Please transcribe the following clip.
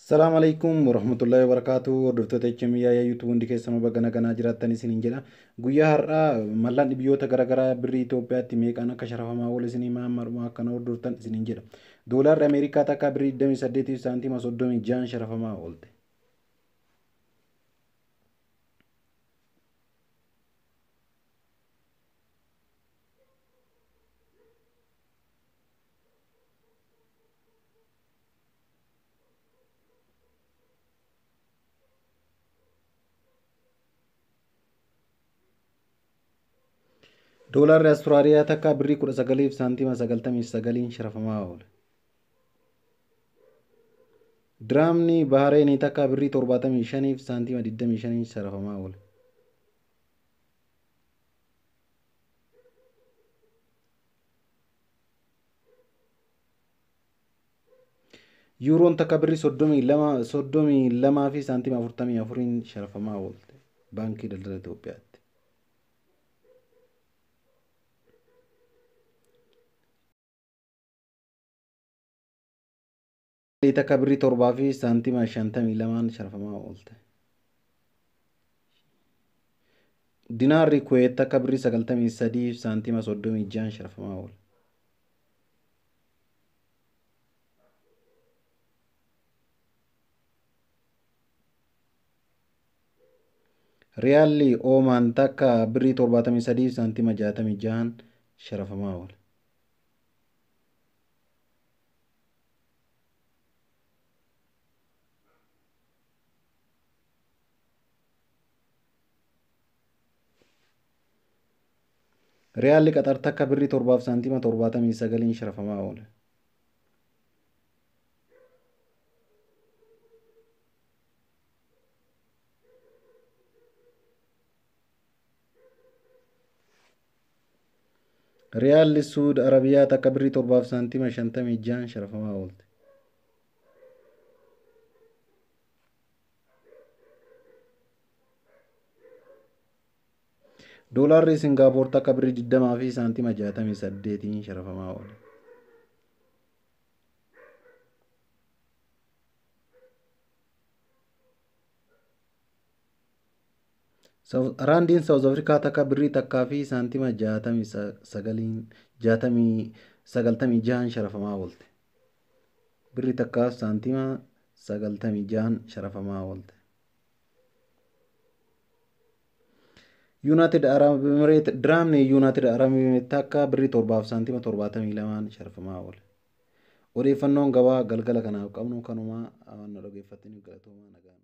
Salaam alaikum warahmatullahi wabarakatuh. Hordoftoota HMI YouTube hundi keessanuu bakka nagaa jiraattan isiniin jedha. Guyyaa har'aa mallaan biyyoota garaagaraa birrii Itoophiyaatti meeqaan akka sharafamaa oolu isinii maammarumaa akkana hordoftan isiniin jedha. Doolaarri Ameerikaa takka birrii 28 saantima 36 sharafamaa oolte. Doolaarri Awustiraaliyaa takka birrii 19 saantima 99 sharafamaa oole. Diraamni Bahareenii takka birrii 75 saantima 25 sharafamaa oole. Yuuroon takka birrii 32 fi saantima 44 sharafamaa oolte Baankii Daldala Itoophiyaatti. Takka birrii 7 fi saantima 52 sharafamaa oolte. Dinaarri Kuweet takka birrii 93 saantima 36 sharafamaa oole. Riyaalli Oomaan takka birrii 73 saantima 66 sharafamaa oole. Riyaalli Qaxar takka birrii 7 saantima 79 sharafamaa oole. Riyaalli Suud Arabiyaa takka birrii 7 saantima 56 sharafamaa oolte. Doolaarri Singaapoor takka birrii 20 fi saantima 68 sharafamaa oole. Raandiin Saawuz Afrikaa takka birrii takkaa fi saantima 96 sharafamaa oolte. Birrii takkaa saantima 96 sharafamaa oolte. Yuunaayitid Arab Emireet diraamni Yuunaayitid Arab Emireet takka birrii 7 saantima 72 sharafamaa oole. Odeeffannoon gabaa galgala kanaaf qabnu kanumaa waan nu dhaggeeffattaniif galatoomaa nagaa.